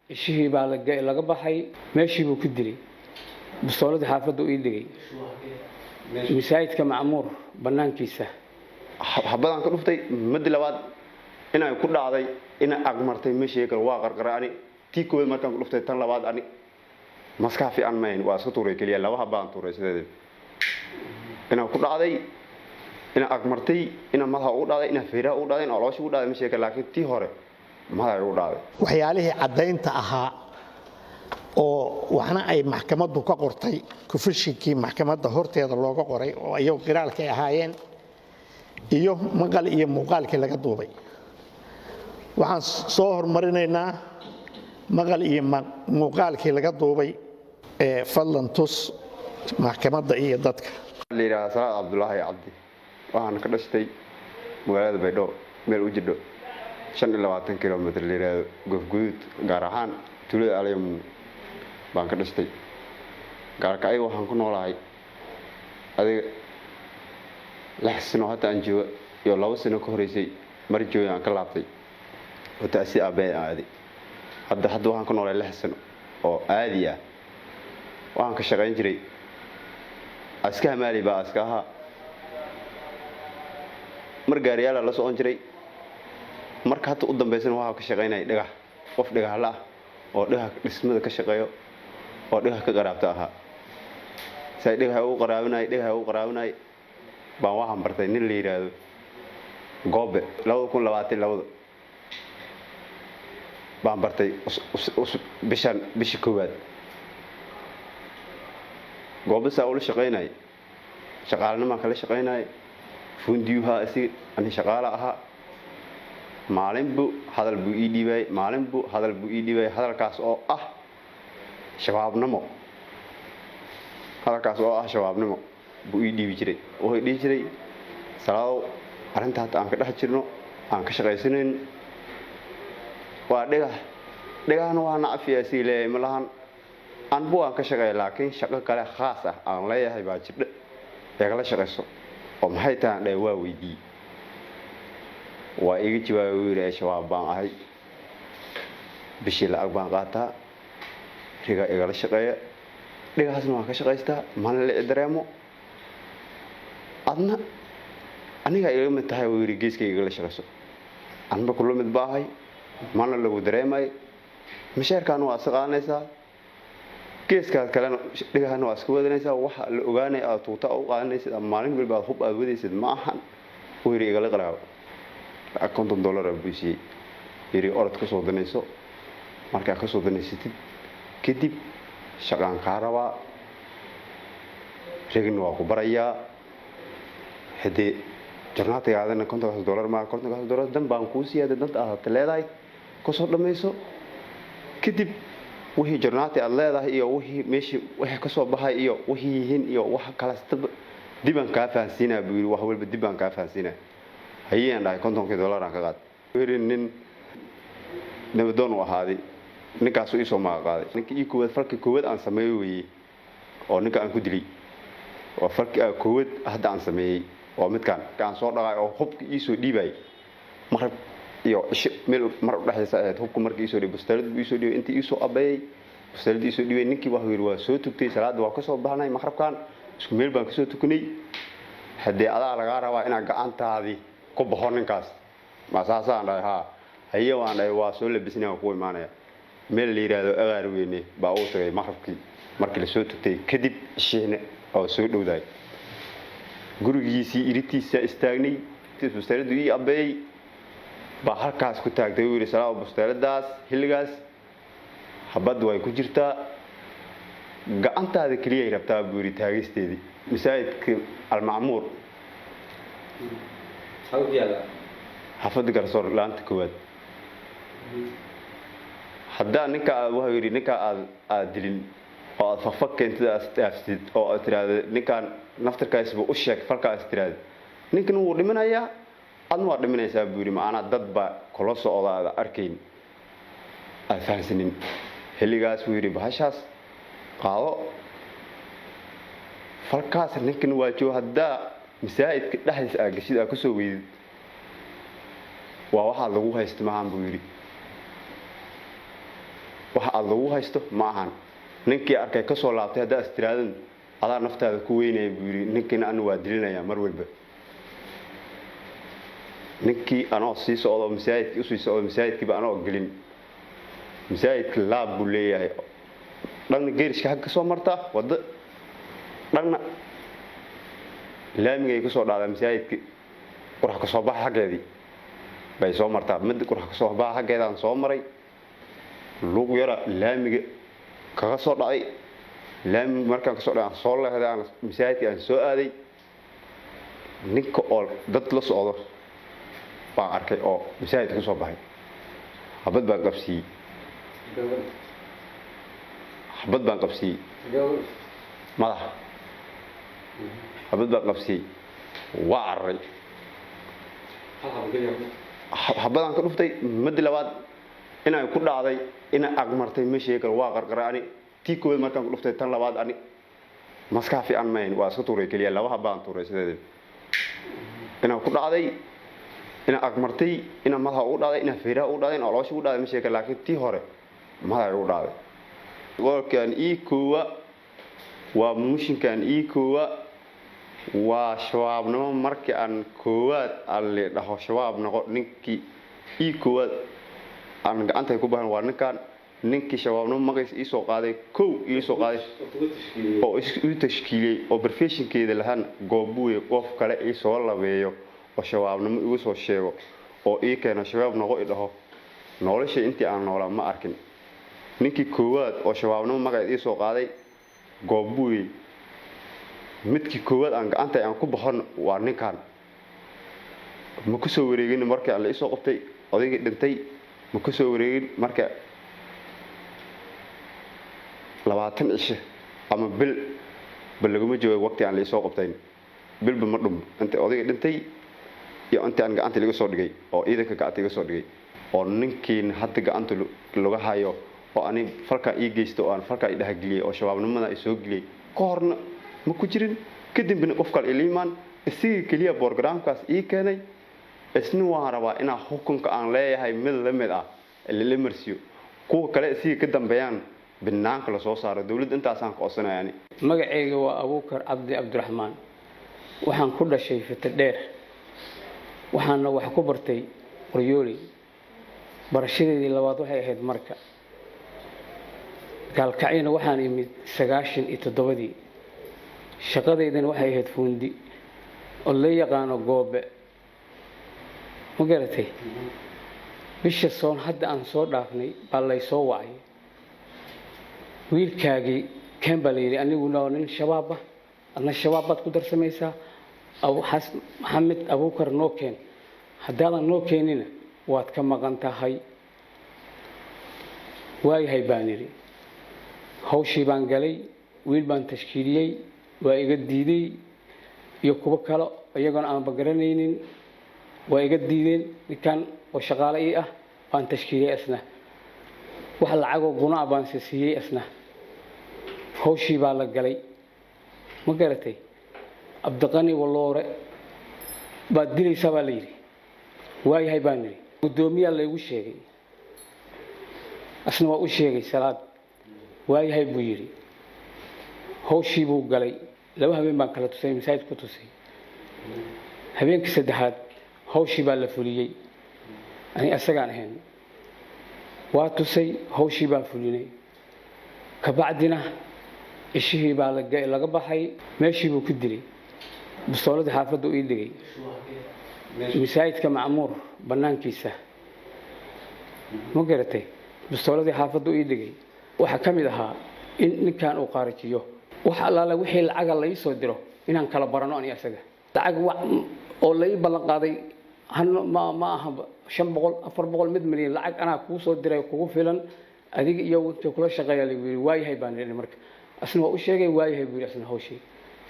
Ishihii baa laga baxay, meeshii buu ku dilay. Bistooladii xaafadda ii dhigay masaajidka Macmuur bannaankiisa. Habadaan ka dhuftay madi labaad inay ku dhacday, inay agmartay ma sheegi karo. Waa qarqara ani tii koowaad markaan ku dhuftay. Tan labaad ani maskax fiican mahayn, waa iska tuuray keliya. Laba habaan tuuray sideedii. Inaa ku dhacday, inaa agmartay, inaa madaxa ugu dhacday, inaa feeraha ugu dhacday, inaa caloosha ugu dhacday ma sheegi karo, laakiin tii hore madaxa ugu dhacday. Waxyaalihii caddaynta ahaa oo waxna ay maxkamaddu ka qortay, kufishinkii maxkamadda horteeda looga qoray oo iyagu qiraalkay ahaayeen, iyo maqal iyo muuqaalkii laga duubay. Waxaan soo hormarinaynaa maqal iyo muuqaalkii laga duubay ee fadlan tus maxkamadda iyo dadka. La yidhahdaa Salaad Cabdulaahi Cabdi. Waxaan ka dhashtay magaalada Baydhabo, meel u jidho 25 kilomitr la yidhaahdo Goofguduud, gaar ahaan tuulada Alyam baan ka dhashtay. Gaarka ayaga waxaan ku noolahay adiga 6 sano hadda aan jooga iyo 2 sano ka horeysay mar jooga aan ka laabtay oo taasi aabbahay aan aaday. Hadda waxaan ku noolahay 6 sano oo aadi ah. Waxaan ka shaqayn jiray askaha maali baa aska ahaa, mar gaariyaala la socon jiray. Marka hadda u dambaysana waxaa ka shaqaynaya dhagax, qof dhagaxla ah oo dhagax dhismada ka shaqeeyo oo dhagax ka qaraabta ahaa. Say dhagaxa ugu qaraabinay, dhagaxa ugu qaraabinay baan waxaan bartay nin la yidhaahdo Goobe. 2022 baan bartay, bishan bishii koowaad. Goobe saa ula shaqaynay, shaqaalanimaan kala shaqaynay, fundiyuhaa isig, ani shaqaala ahaa. Maalin buu hadal buu ii dhiibay, maalin buu hadal buu ii dhiibay, hadalkaas oo ah shabaabnimo. Hadalkaas oo ah shabaabnimo buu ii dhiibi jiray. Wuxuu dhihi jiray: "Salaadow, arrinta hadda aan ka dhex jirno, aan ka shaqaysanayn waa dhagax, dhagahna waa nacfiya sii leeyahay ma lahan, anbu waan ka shaqeeya, laakiin shaqo kale khaas ah aan leeyahay baa jirdhe ee kala shaqayso." Oo maxay tahay, aan dhahay. Waa weydiiyey, waa iga jawaabay. Wuu yidhi: "Shabaab baan ahay, bishii lacag baan qaataa, riga igala shaqeeya, dhigaasna waan ka shaqaystaa, mana la dareemo, adna anigaa igaga mid tahay," wuu yidhi, "geeska igala shaqayso, anba kula mid ba ahay, mana lagu dareemay, misheerkaana waa iska qaadanaysaa, geeskaas kalena dhigahana waa iska wadanaysaa. Waxa la ogaanaya aad tuuta u qaadanaysid ama maalin walba aad hub aad wadaysid ma ahan," wuu yidhi. "Igala qaraabo." Lacag $50 buu siiyey, yidhi: "Orod ka soo danayso. Markaa ka soo danaysatid kadib shaqaan kaa rabaa, rigna waa ku barayaa. Haddee jornaatigaadana $50 maa, $50 dan baan kuu siiya. Danta aad hata leedahay kasoo dhammayso, kadib wixii jornaati aad leedahay iyo wixii meeshii wixii ka soo baxay iyo wixii yihiin iyo wax kalastaba dibaan kaa fahansiinaya," buu yidhi. "Wax walba dib baan kaa fahansiinaya." Hayeen dhahay, $50 aan ka qaad. Yidhi nin nabadoon u ahaaday, ninkaasu iisoo maga qaaday. Ninka ii koowaad, falka koowaad aan sameeyo weeye oo ninka aan ku dilay, waa falki koowaad hadda aan sameeyey. Waa midkaan aan soo dhaqaay oo hubka iisoo dhiibayay maqrib iyo cisho meel mar udhexaysa ahayd. Hubka marka iisoo dhiibay, bustaalad buu iisoo dhiibay, intii iisoo abeeyey bustaalad iisoo dhiibay. Ninkii waxuu yidhi: "Waa soo tugtay salaadda, waa kasoo baxnay maqrabkan, isku meel baan kasoo tukanay. Haddee adaa lagaa rabaa inaad gacantaadii ku baxo ninkaas." Masaasaan dhahay. "Haa, haye," waan dhahay. "Waa soo labisnay, waan ku imaanaya." Meel la yidhaahdo Agaar Weyne baa uu tagay maqrabkii markii lasoo tugtay kadib, cishiina oo soo dhowdahay. Gurigiisii iritiisa istaagnay, bustaaladu ii abeeyey baa halkaas ku taagtay. Uu yidhi: "Salaaw, bustaaladaas xilligaas habadda way ku jirtaa, gacantaada keliyay rabtaa," buu yidhi, "taagisteedii." Masaajidka Almacmuur, Xaafadda Garsoor, laanta koowaad. Haddaa ninka aad, wuxuu yidhi, ninka aad dilin oo aad fakfak keentid, aad dhaaftid oo aad tiraahdo ninkaan naftarkaasba u sheeg falkaas tiraahdo, ninkan wuu dhimanayaa, adna waa dhimanaysaa, buu yidhi. Macanaa dad baa kula socda aad arkayn, aad fahansanin xilligaas. Buu yidhi: "Bahashaas qaado, falkaas ninkan waa joogo. Haddaa masaajidka dhexdiisa aad gashid, aad kasoo weydid, waa waxaad lagu haysta maahan," buu yidhi. Wax aad lagu haysto ma ahan. Ninkii arkay ka soo laabtay haddaa istiraadan adaa naftaada ku weynaya, buu yidhi. Ninkiina anu waa dilinayaa mar walba. Ninkii anoo sii socdo, masaajidkii usii socdo, masaajidkiiba anoo gelin, masaajidka laab buu leeyahay, dhanna geerishka xagga ka soo martaa waddo, dhanna laamigay ku soo dhacdaa. Masaajidki qurax ka soo baxa xaggeedii bay soo martaa. Mid qurax ka soo baxa xaggeedaan soo maray, luuq yara laamiga kaga soo dhacay. Laamiga markaan kasoo dhacay, aan soo leexday, aan masaajidkii aan soo aaday. Ninka oo dad la socdo baan arkay oo masaajidka kasoo baxay. Xabad baan qabsiiyey, xabad baan qabsiiyey madaxa, xabad baan qabsiiyey, waa cararay. Xabadaan ka dhuftay. Madi labaad inay ku dhacday, inay agmartay ma sheegi karo, waa qarqaray. Ani tii koowaad markaan ku dhuftay, tan labaad ani maskax fiican mayn, waa iska tuuray keliya. Laba habaan tuuray sideedii. Inaan ku dhacday, inaan agmartay, inaan madaxa ugu dhacday, inaan feeraha ugu dhacday, inaan caloosha ugu dhacday ma sheegi karo, laakiin tii hore madaxa ugu dhacday. Qolkan ii koowa waa mushinkan ii koowa waa shabaabnimo. Markii aan koowaad aan la dhaho shabaab noqo, ninkii ii koowaad aan gacanta ku bahan waa ninkan. Ninkii shabaabnimo magaciisa ii soo qaaday, kow ii soo qaaday oo isu tashkiiliyey oo professionkeeda lahaan goobuye, qof kale ii soo labeeyo oo shabaabnimo igu soo sheego oo ii keeno shabaab noqo i dhaho, nolosha intii aan noolaa ma arkin. Ninkii koowaad oo shabaabnimo magaceed ii soo qaaday goobuye, midkii koowaad aan gacanta aan ku baxon waa ninkan. Ma ku soo wareegin markii aan la isoo qabtay odaygii dhintay, ma ku soo wareegin. Marka 20 cisho ama bil ba laguma joogo waqti aan la isoo qabtayn, bilba ma dhum inta odayga dhintay iyo inta aan gacanta laga soo dhigay oo ciidanka gacanta iga soo dhigay oo ninkiin hadda gacanta laga hayo oo ani falkaa ii geysto oo aan falkaa i dhexgeliyey oo shabaabnimada i soo geliyey, ka horna ma ku jirin, kadibna qof kale ila imaan, isagii keliya borogramkaas ii keenay. Isna waan rabaa inaan xukunka aan leeyahay mid la mid ah lala marsiyo, kuwa kale isiga ka dambeeyaan banaanka lasoo saaro. Dowladda intaasaan ka codsanaya ani. Magacayga waa Abuukar Cabdi Cabdiraxmaan. Waxaan ku dhashay Fitadheer, waxaana wax ku bartay Qoryooley. Barashadeedii labaad waxay ahayd marka Gaalkacyana. Waxaan imid 97-dii. Shaqadeydana waxay ahayd fuundi oo la yaqaano Goobe. Ma garatay? Bisha soon hadda aan soo dhaafnay baa lay soo wacay. Wiilkaagii keen baa la yidhi. Aniguna waa nin shabaab ah, adna shabaab baad ku darsamaysaa. Maxamed Abuukar noo keen, haddaadan noo keenina waad ka maqan tahay. Waayahay baan idhi. Hawshii baan galay, wiil baan tashkiiliyey, waa iga diiday, iyo kuwo kale iyagoona aanba garanaynin waa iga diideen. Ninkan oo shaqaale ii ah baan tashkiiliyey, isna wax lacagoo gunaa baan se siiyey isna. Hawshii baa la galay. Ma garatay? Cabdiqani Waloore baad dilaysaa baa la yidhi. Waayahay baan idhi. Guddoomiyaa laygu sheegay, asna waa u sheegay Salaad. Waayahay buu yidhi. Hawshii buu galay. Laba habeen baan kala tusay, masaajid ku tusay. Habeenkii saddexaad hawshii baa la fuliyey. Ani asagaan ahayn waa tusay, hawshii baan fulinay. Kabacdina cishihii baa laga baxay, meeshii buu ku dilay. Bustooladii xaafadda ii dhigay, masaajidka Macmuur bannaankiisa. Ma garatay? Bustooladii xaafadda ii dhigay. Waxaa ka mid ahaa in ninkan uu qaarijiyo wax allaale wixii lacaga la ii soo diro inaan kala barano ani asaga. Lacag oo la ii ballan qaaday ma aha 500, 400, mid milyan. Lacag anaa kuu soo diray kugu filan adiga iyo inta kula shaqeeya lagu yidhi. Waayahay baan idhi. Marka asna waa u sheegay. Waayahay buu yidhi asna. Hawshii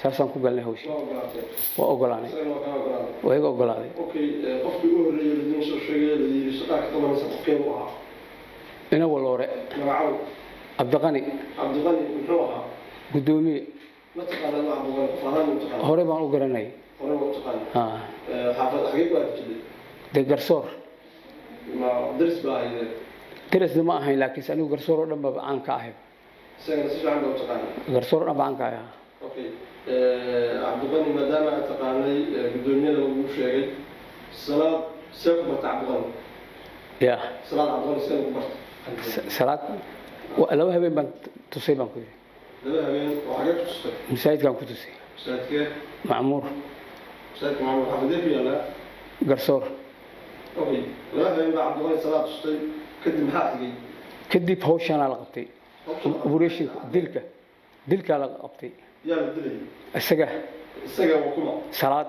saasaan ku galnay. Hawshii waa ogolaanay, waa iga ogolaaday. Qofkii u horreeyay laidin soo sheegay, la yidhi shaqaa ka qabanaysa, qofkeedu ahaa? Ina Waloore. Magacow? Cabdiqani. Cabdiqani muxuu ahaa? Guddoomiye. Ma taqaanaa Cabdiqani qof ahaan u taqaana? Hore baan u garanay. Hore baa u taqaana. Xaafad xagee ku arki jirtay? Dee Garsoor. Ma daris baa ahaydeen? Darisna ma ahayn, laakiinse anigu Garsoor oo dhan ba caan ka ahay. Isagana si fiican baa u taqaanay? Garsoor oo dhan ba caan ka ahay. Okay, Cabdiqani, maadaama aad taqaanay, guddoomiyada lagu sheegay, Salaad see ku bartay Cabdiqani? Ya? Salaad Cabdiqani see ku bartay? Salaad 2 habeen baan tusay baan ku yidhi. 2 habeen oo xagee ku tustay? Masaajidkaan ku tusay. Masaajidkee? Macmuur. Masaajidka Macmuur xaafadee ku yaallaa? Garsoor. Okay, 2 habeen baa Cabdiqani Salaad tustay. Kadib maxaa xigay? Kadib hawshaanaa la qabtay, operation-ka dilkaa la qabtay. Yaa la dilayay? Isaga. Isaga waa kuma? Salaad.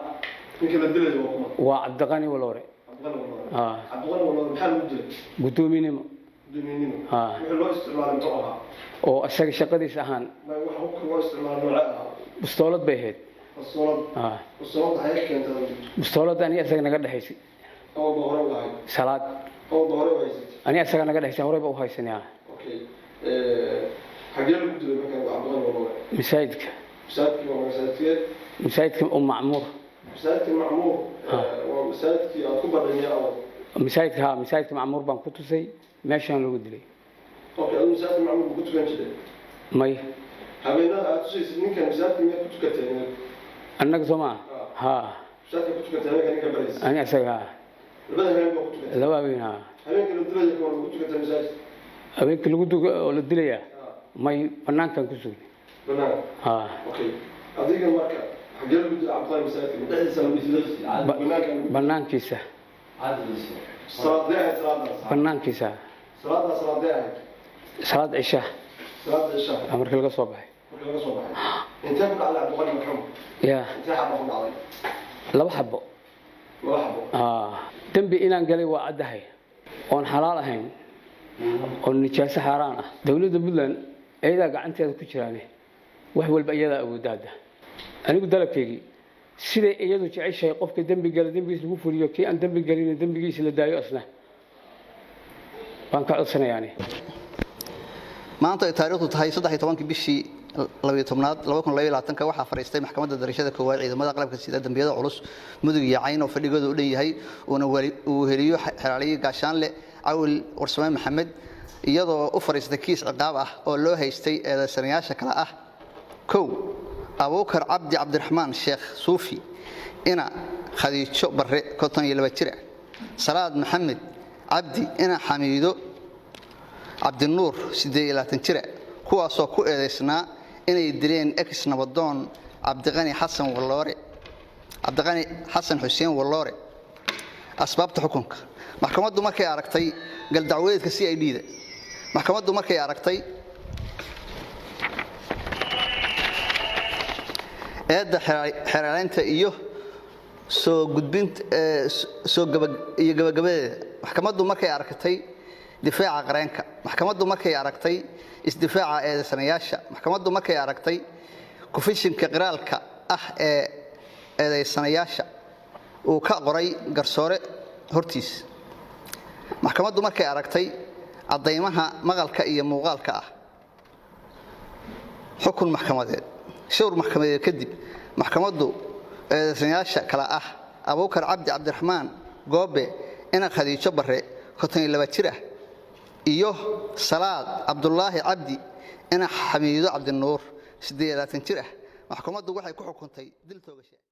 Ninka la dilayo waa kuma? Waa Cabdiqani Waloore. Cabdiqani Waloore. Ah. Cabdiqani Waloore maxaa lagu dilay? Guddoominimo. Guddoomiyenimo? Ah. Wuxuu loo isticmaalay muxuu ahaa? Oo isaga shaqadiis ahaan. Ma waxa hubka loo isticmaalay noocee ahaa? Bustoolad bay ahayd. Bastoolad? Ah. Bastoolad waxay keentay? Bustoolad aniga isaga naga dhexaysay. Awalba hore u lahayd? Salaad. Awalba hore u haysatay? Aniga isaga naga dhexaysay, horey ba u haysanay. Okay, xagee lagu dilay marka Cabdiqani Waloore? Masaajidka. Masaajidkii waa masaajidkee? Masaajidka Macmuur. Masaajidkii Macmuur waa masaajidkii aad ku badhay awal? Masaajidka, ha, masaajidka Macmuur baan ku tusay, meeshaan lagu dilay. Okay, adigu masaajidka Macmuur buu ku tukan jiray? May. Habeenada aad tusaysid ninkan masaajidka miyaad ku tukateen? Annaga soo maa, ha. Masaajidka ku tukateen habeenka ninka baraysa? Aniga isaga, ha. Labada habeen baa ku tukatay? 2 habeen, ha. Habeenka la dilaya ka war ku tukatay masaajidka? Habeenkii lagu duga oo la dilayaa, may, banaankan ku sugnay. Banaanka? Ha. Okay, adiga marka xagee lagu dilay Cabdiqani? Masaajidka ma dhexdiisa lagu dilay? Banaanka lagu Banaankiisa. Salaadee ahayd salaadaas? Banaankiisa. Salaadaas salaadee ahayd? Salaad cisha. Salaada cisha. Markii laga soo baxay. Markii laga soo baxay. Intee ku dhacday Cabdiqani marxuum? Ya? Intee xabo ku dhacday? 2 xabo. 2 xabo. Dembi inaan galay waa caddahay, oon xalaal ahayn, oo nijaaso xaaraan ah. Dowladda Puntland iyadaa gacanteeda ku jiraane, wax walba iyadaa awoodda. Hadda anigu dalabkaygii, siday iyadu jeceshahay, qofka dembi gala dembigiis lagu fuliyo, kii aan dembi gelin dembigiisa la daayo, asna baan ka codsanayaani. Maanta ay taariikhdu tahay 13-kii bishii 12aad 2022-ka, waxaa fadhiistay Maxkamadda Darajada Koowaad Ciidamada Qalabka Sida Dambiyada Culus Mudug iyo Cayn, oo fadhigooda u dhan yahay, uuna uu heliyo xeraaliye Gaashaanle Cawil Warsame Maxamed, iyadoo u fadhiistay kiis ciqaab ah oo loo haystay eedeysanayaasha kale ah: 1, Abuukar Cabdi Cabdiraxmaan Sheekh Suufi ina Khadiijo Barre, 52 jir ah; Salaad Maxamed Cabdi ina Xamiido Cabdinuur, 28 jir ah, kuwaasoo ku eedeysnaa inay dileen ex nabadoon Cabdiqani Xasan Walloore, Cabdiqani Xasan Xuseen Walloore. Asbaabta xukunka: maxkamaddu markay aragtay galdacwadeedka CID-da, maxkamaddu markay aragtay eedda xeeraaleynta iyo soo gudbinta soo iyo gabagabadeeda, maxkamaddu markay aragtay difaaca qareenka, maxkamaddu markay aragtay isdifaaca eedeysanayaasha, maxkamaddu markay aragtay kufishinka qiraalka ah ee eedeysanayaasha uu ka qoray garsoore hortiis, maxkamaddu markay aragtay caddaymaha maqalka iyo muuqaalka ah. Xukun maxkamadeed: showr maxkamadeed kadib, maxkamaddu eedeysanayaasha kale ah Abuukar Cabdi Cabdiraxmaan Goobe ina Khadiijo Barre, 52 jir ah, iyo Salaad Cabdulaahi Cabdi ina Xamiido Cabdinuur, 28 jir ah, maxkamaddu waxay ku xukuntay dil toogashe.